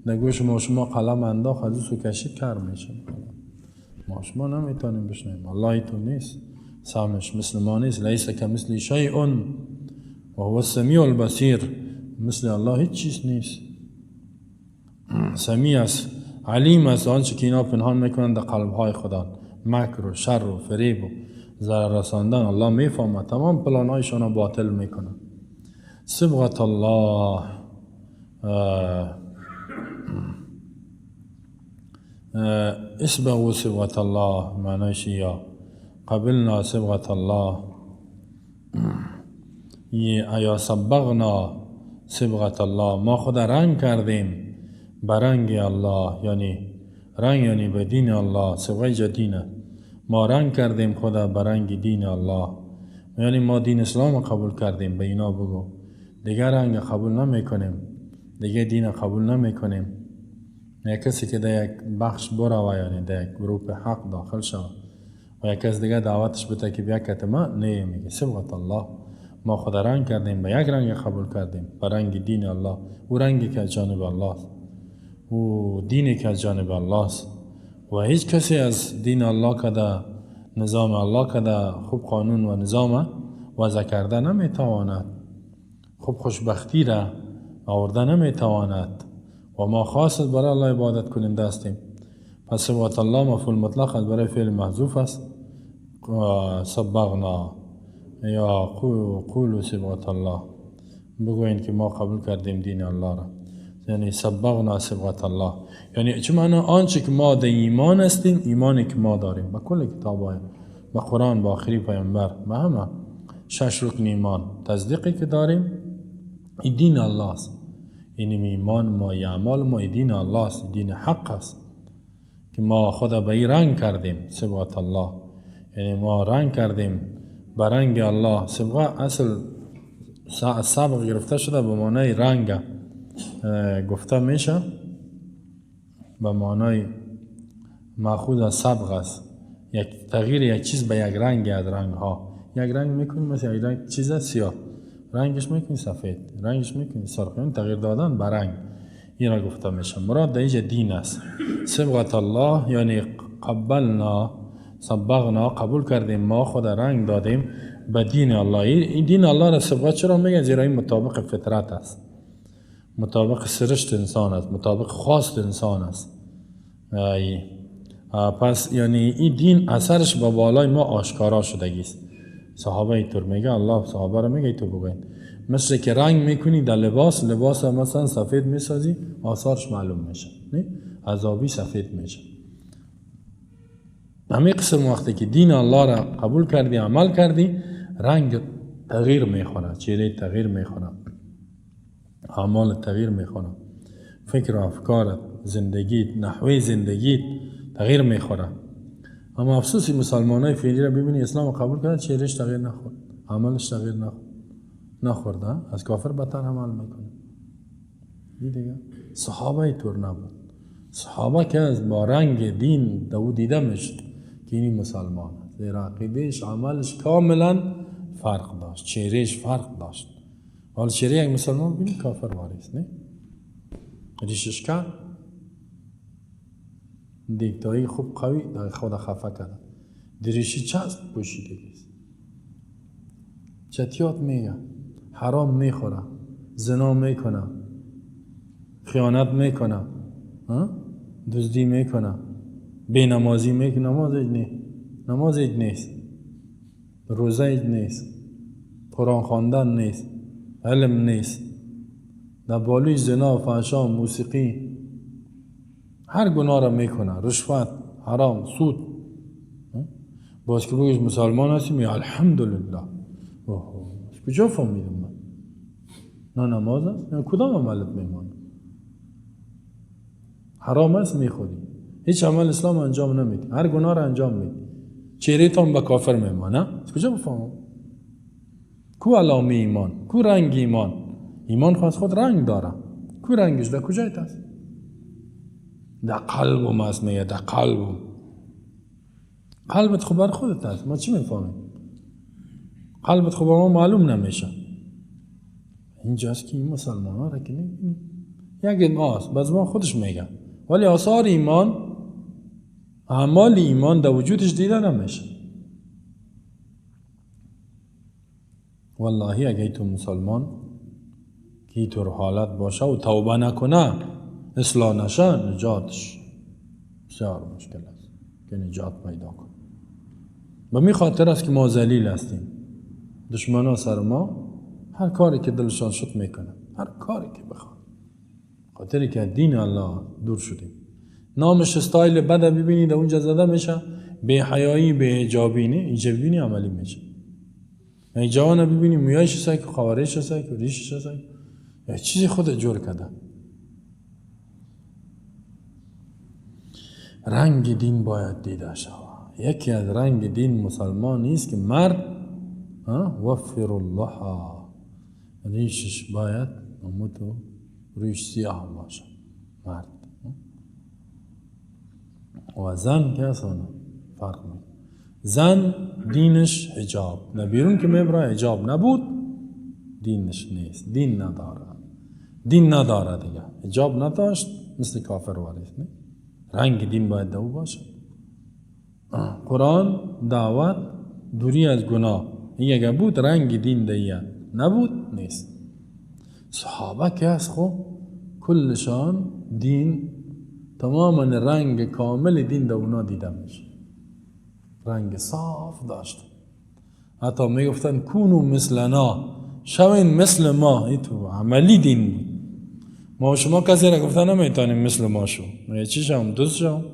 Speaker 1: در گوش ما شما قلم انداخت از او کشید کر میشه، ما شما نمیتونیم بشنویم، الله تو نیست، سامش مثل ما نیست. لیس کمثله شیء و هو السمیع البصیر، مثل الله هیچ چیز نیست. سمیع است، علیم است، آنچه که اینا پنهان میکنند در قلبهای خدا، مکر و شر و فریب و ضرر رساندن، الله میفهمد، تمام پلانهایشان را باطل میکنه. صبغة الله، اسبغوا صبغة الله، معنایش یا قبلنا صبغة الله، یا صبغنا صبغة الله، ما خود رنگ کردیم برنگ الله، یعنی رنگ یعنی به دین الله، صبغه دینه، ما رنگ کردیم خدا برنگ دین الله، یعنی ما دین اسلام قبول کردیم، به اینا بگو دیگه رنگ قبول نمی کنیم، دیگه دین قبول نمی کنیم. یک کسی که در یک بخش بروه، یعنی در یک گروه حق داخل شود و یک کس دیگه دعوتش بده که بیا کتمه، نه، میگه صبغة الله، ما خود رنگ کردیم، به یک رنگ قبول کردیم، به رنگ دین الله، او رنگی که از جانب الله است، او دینی که از جانب الله است. و هیچ کسی از دین الله کده، نظام الله کده، خوب قانون و نظام وضع کرده نمیتواند، خوب خوشبختی را آورده نمیتواند. و ما خاص برای الله عبادت کننده هستیم. پس صبغة الله مفعول مطلق است برای فعل محذوف است، صبغنا یا قولوا صبغة الله، بگویین که ما قبول کردیم دین الله را. یعنی صبغنا صبغة الله، یعنی چه معنا؟ آنچه که ما در ایمان هستیم، ایمانی که ما داریم با کل کتاب، با قرآن، با آخری پیامبر، با همه شش رکن ایمان، تصدیقی که داریم این دین الله است. این ایمان ما، اعمال ما، دین الله است، دین حق است که ما خود به این رنگ کردیم، صبغة الله، یعنی ما رنگ کردیم به رنگ الله. صبغه اصل صبغ گرفته شده، به معنای رنگ گفته میشه، به معنای ماخوذ از صبغ است، یک تغییر یک چیز به یک رنگ از رنگ ها. یک رنگ میکنی، مثل یک رنگ چیز سیاه رنگش میکنی سفید، رنگش میکنی سرخ، این تغییر دادن به رنگ این را گفته میشه. مراد در اینجا دین است. صبغة الله یعنی قبلنا صبغنا، قبول کردیم، ما خود رنگ دادیم به دین الله. این دین الله را صبغه چرا میگه؟ زیرا این مطابق فطرت است، مطابق سرشت انسان است، مطابق خواست انسان است. پس یعنی این دین اثرش با بالای ما آشکارا شدگی است. صحابه اینطور میگه، الله صحابه را میگه تو بگوین مثل که رنگ میکنی در لباس، لباس مثلا سفید میسازی، آثارش معلوم میشه، نه؟ از آبی سفید میشه. همین قسم وقتی که دین الله را قبول کردی، عمل کردی، رنگ تغییر میخوره، چهره تغییر میخوره، اعمال تغییر میخوره، فکر و افکارت، زندگیت، نحوه زندگیت تغییر میخوره. اما افسوس مسلمان های فعلی را ببینی، اسلام قبول کرد، چهرهش تغییر نخورد، عملش تغییر نخورده، از کافر بدتر عمل میکنه. دیگه صحابه اینطور نبود. صحابه که از با رنگ دین دو دیده میشد که اینی مسلمان است، زیرا عقیدهش، عملش کاملا فرق داشت، چهرهش فرق داشت. حالا چهره یک مسلمان ببینی کافر واریست، نه؟ ریشش کرد دیکتایی خوب قوی در خود خفه کرده، دریشی چسب پوشیده است، چتیات میگه، حرام میخوره، زنا میکنه، خیانت میکنه، دزدی میکنه، بینمازی میکنه، نماز نیست، نماز نیست، روزه نیست، قرآن خواندن نیست، علم نیست، در بالوی زنا، فحشا، موسیقی، هر گناه را میکنه، رشوت، حرام، سود. باز که بگیش مسلمان هستیم، یا الحمدلله، از کجا فهمیدم من؟ نه نماز است، نه کدام عملت میمانه؟ حرام است میخوری، هیچ عمل اسلام انجام نمیدی، هر گناه را انجام میدی، چهره تان به کافر میمانه. از کجا بفهمم؟ کو علامه ایمان، کو رنگ ایمان؟ ایمان خواست خود رنگ داره، کو رنگش در کجای است؟ در قلبم است، میگه در قلبم. قلبت خب بر خودت است، ما چی میفهمیم؟ قلبت خب ما معلوم نمیشه. اینجاست که این مسلمان ها را که میبینی یک ماست، باز ما خودش میگه، ولی آثار ایمان، اعمال ایمان در وجودش دیده نمیشه. والله اگه تو مسلمان که اینطور حالت باشه و توبه نکنه، اصلاح نشه، نجاتش بسیار مشکل است که نجات پیدا کنه. به می خاطر است که ما ذلیل هستیم. دشمنا سر ما هر کاری که دلشان شد میکنه، هر کاری که بخواد، خاطری که دین الله دور شدیم. نامش استایل بده ببینید اونجا زده میشه، بی حیایی، بی حجابی، نه اینجا ببینی عملی میشه. این جوان ببینی مویایش سگ، خوارش سگ، ریشش سگ، یک چیزی خود جور کرده. رنگ دین باید دیده شود. یکی از رنگ دین مسلمان نیست که مرد وفر الله ریشش باید تو ریش سیاه باشه مرد، و زن که اصلا فرق میکنه. زن دینش حجاب، نه بیرون که میبره حجاب نبود دینش نیست، دین نداره، دین نداره دیگه، حجاب نداشت مثل کافر واریست. نه رنگ دین باید دو باشه. قرآن دعوت دوری از گناه، این اگه بود رنگ دین دیگه، نبود نیست. صحابه که از خو کلشان دین تماما رنگ کامل دین در اونا دیده میشه، رنگ صاف داشت. حتی میگفتن کونو مثلنا، شوین مثل ما. این تو عملی دین بود. ما شما کسی را گفته نمیتونیم مثل ما شو، چی شم؟ دوست شم،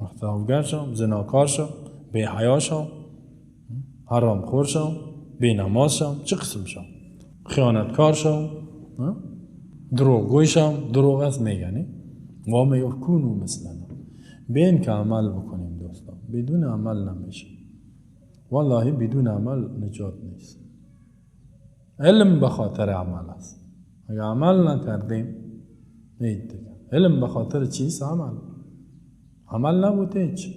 Speaker 1: اختلافگر شم، زناکار شم، بی حیا شم، حرام خور شم، بی نماز شم، چه قسم شم؟ خیانتکار شم، دروغگوی شم، دروغ است میگنی. ما میگه کونو مثلنا. بین که عمل بکنیم دوستان، بدون عمل نمیشه. والله بدون عمل نجات نیست. علم به خاطر عمل است. اگر عمل نکردیم هیچ دیگه. علم به خاطر چیست؟ عمل. عمل نبود هیچ.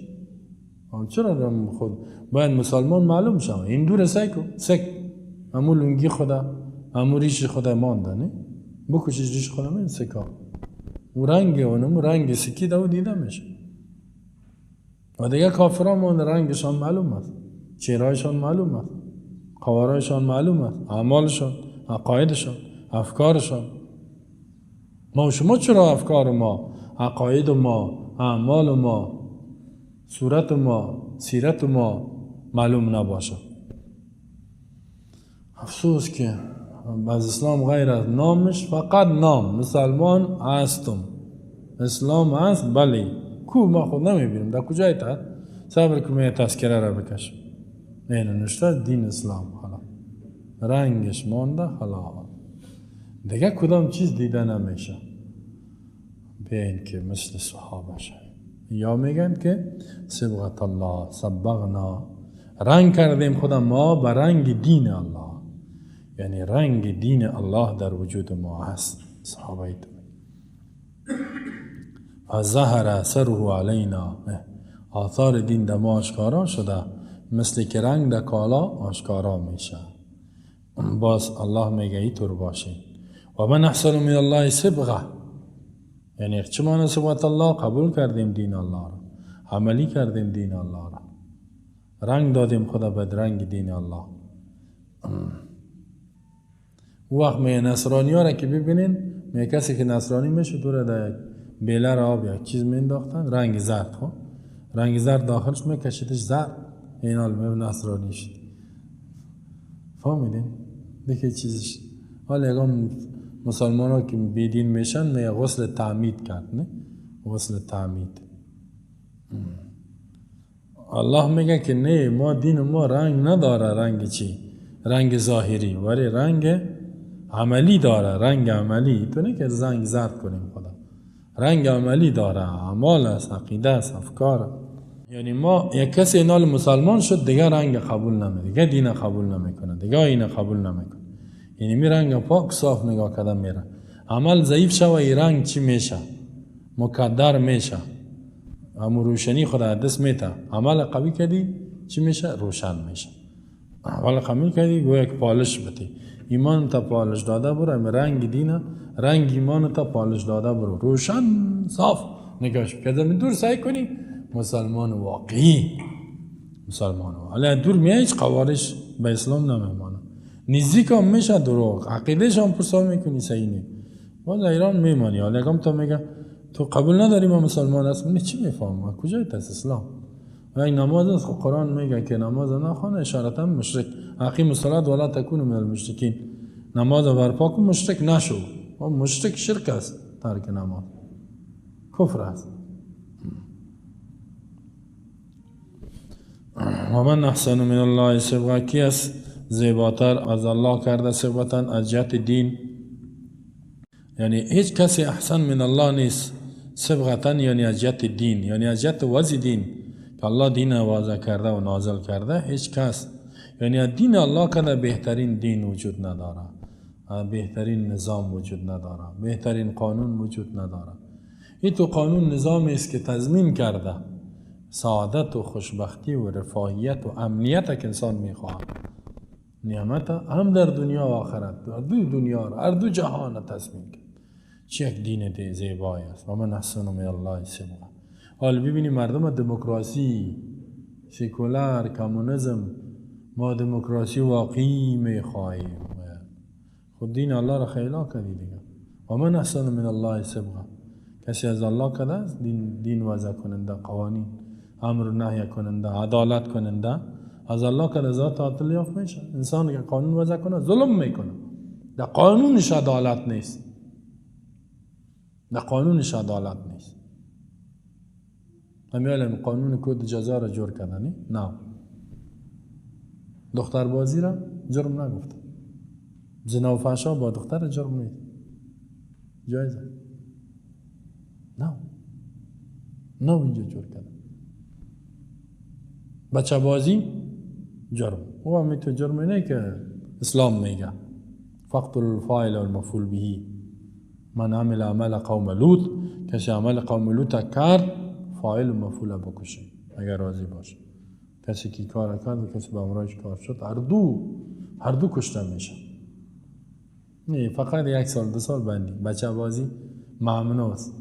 Speaker 1: چرا خود باید مسلمان معلوم شود؟ این دور سکو سک همون لنگی خدا، همون ریش خدا مانده نه؟ بکشش ریش خدا من سکا. و رنگ اونم رنگ سکی دو دیده میشه. و دیگه کافران مون رنگشان معلوم است، چهرهشان معلوم است، قوارایشان معلوم است، اعمالشان، عقایدشان، افکارشان. ما و شما چرا افکار ما، عقاید ما، اعمال ما، صورت ما، سیرت ما معلوم نباشه؟ افسوس که از اسلام غیر از نامش فقط نام مسلمان هستم، اسلام هست، بله کو ما خود نمیبینیم در کجای تا صبر که می تذکره را بکشم. این نوشته دین اسلام، حالا رنگش مانده، حالا دیگه کدام چیز دیده نمیشه. بیاین که مثل صحابه شد. یا میگن که صبغت الله، صبغنا، رنگ کردیم خدا ما به رنگ دین الله، یعنی رنگ دین الله در وجود ما هست. صحابه تو فظهر اثره علینا، آثار دین در ما آشکارا شده، مثل که رنگ در کالا آشکارا میشه. باز الله میگه اینطور باشه. و من احسن من الله صبغه، یعنی چه معنی صبغت الله؟ قبول کردیم دین الله را، عملی کردیم دین الله را، رنگ دادیم خدا به رنگ دین الله. او وقت می نصرانی ها را که ببینین، می کسی که نصرانی میشه دوره در یک بیله را آب یک چیز مینداختن رنگ زرد، خب رنگ زرد داخلش میکشیدش زرد، این حال می نصرانی شد. فهمیدین؟ دیگه چیزش. حالا یکم مسلمان ها که بیدین میشن می غسل تعمید کرد، نه؟ غسل تعمید. الله میگه که نه، ما دین ما رنگ نداره، رنگ چی؟ رنگ ظاهری، ولی رنگ عملی داره. رنگ عملی تو نه که رنگ زرد کنیم خدا، رنگ عملی داره، اعمال است، عقیده است، افکار. یعنی ما یک کسی اینال مسلمان شد دیگه رنگ قبول نمیده، دیگه دین قبول نمیکنه، دیگه آیین قبول نمیکنه. یعنی می رنگ پاک صاف نگاه کردن میره. عمل ضعیف شوه، این رنگ چی میشه؟ مکدر میشه، امو روشنی خدا دست میته. عمل قوی کردی چی میشه؟ روشن میشه. عمل قوی کردی گویا که پالش بده، ایمان تا پالش داده برو، ام رنگ دینه، رنگ ایمان تا پالش داده برو، روشن صاف نگاش کردم. دور سعی کنی مسلمان واقعی، مسلمان واقعی. حالا دور میای هیچ قوارش به اسلام نمیمانه، نزدیک هم میشه دروغ، عقیده‌ش هم پرسا میکنی صحیح نی، باز ایران میمانی. حالا یکم تا میگه تو قبول نداری ما مسلمان هستم، نه چی میفهمم کجای تاس اسلام؟ و نماز است، قرآن میگه که نماز نخوانه اشارتا مشرک، اقیم الصلاه ولا تکونوا من المشرکین، نماز برپا کن مشرک نشو. و مشرک شرک است، ترک نماز کفر است. و من احسن من الله صبغه، کی است زیباتر از الله کرده صبغتا از جهت دین؟ یعنی هیچ کسی احسن من الله نیست صبغتا، یعنی از جهت دین، یعنی از جهت وضع دین که الله دین واضح کرده و نازل کرده. هیچ کس، یعنی دین الله که بهترین دین وجود نداره، بهترین نظام وجود نداره، بهترین قانون وجود نداره. این تو قانون نظامی است که تضمین کرده سعادت و خوشبختی و رفاهیت و امنیت که انسان میخواهد، نعمت هم در دنیا و آخرت، در دو دنیا را، هر دو جهان تضمین کرد. چه یک دین زیبایی است. و من احسن من الله صبغه. حالا ببینی مردم دموکراسی، سکولار، کمونیسم، ما دموکراسی واقعی میخواهیم. خود دین الله را خیلا کردی دیگه. و من احسن من الله صبغه، کسی از الله کده است دین وضع کننده، قوانین امر و نهی کننده، عدالت کننده، از الله که ذات عادل یافت میشه. انسان که قانون وضع کنه ظلم میکنه، در قانونش عدالت نیست. در قانونش عدالت نیست. همین قانون کد جزا را جور کردنی؟ نه. دختر بازی را جرم نگفت. زنا و فحشا با دختر جرم نیست. جایزه. نه. نه اینجا جور کردن. بچه بازی جرم. او هم تو جرم نه که اسلام میگه. فقتل الفاعل والمفعول به. من عمل عمل قوم لوط، کسی عمل قوم لوط کرد، فاعل و مفعول بکشه اگر راضی باشه. کسی که کار کرد و کسی به امرایش کار شد، هر دو کشته میشه. نه فقط 1 سال 2 سال بندی. بچه بازی ممنوع است.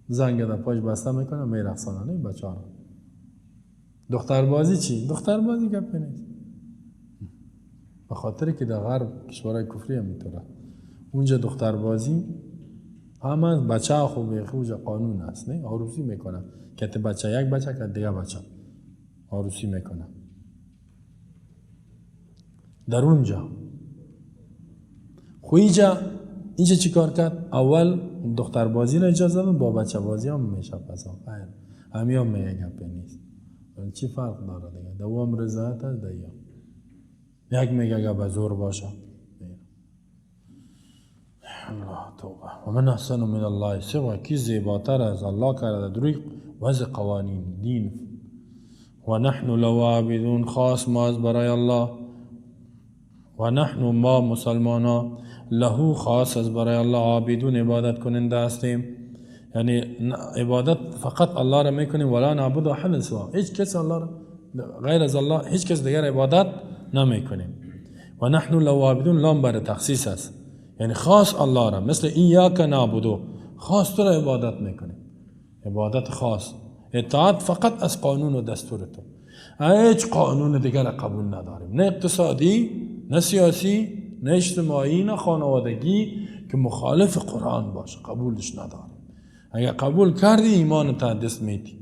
Speaker 1: زنگ در پاش بسته میکنه میرقصانه نه بچه ها. دختر بازی چی؟ دختر بازی گپ نیست. به خاطر که در غرب کشورهای کفری هم میتونه اونجا دختر بازی همه بچه خوبه، خوب قانون است، نه عروسی میکنه که بچه یک بچه که دیگه بچه عروسی میکنه در اونجا. خو اینجا چی کار کرد؟ اول دختر بازی را اجازه داد، با بچه بازی هم میشه. پس خیر همی هم میگه گپی نیست. چی فرق داره دیگه؟ دوام رضایت است دیگه. یک میگه اگه به زور باشه. الله توبه. و من احسن من الله صبغه، کی زیباتر از الله کرده دروی وضع قوانین دین. و نحن له عابدون، خاص ما از برای الله. و نحن ما مسلمانا له خاص از برای الله عابدون عبادت کننده هستیم. یعنی عبادت فقط الله را میکنیم، ولا نعبد احد سوا، هیچ کس الله را غیر از الله هیچ کس دیگر عبادت نمیکنیم. و نحن له عابدون لام بر تخصیص است، یعنی خاص الله را، مثل ایاک نعبدو، خاص تو را عبادت میکنیم. عبادت خاص، اطاعت فقط از قانون و دستور تو. هیچ قانون دیگر را قبول نداریم، نه اقتصادی، نه سیاسی، نه اجتماعی، نه خانوادگی که مخالف قرآن باشه، قبولش نداریم. اگر قبول کردی ایمان تا دست میدی.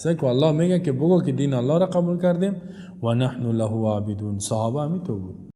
Speaker 1: که الله میگه که بگو که دین الله را قبول کردیم. و نحن له عابدون. صحابه همی تو بود.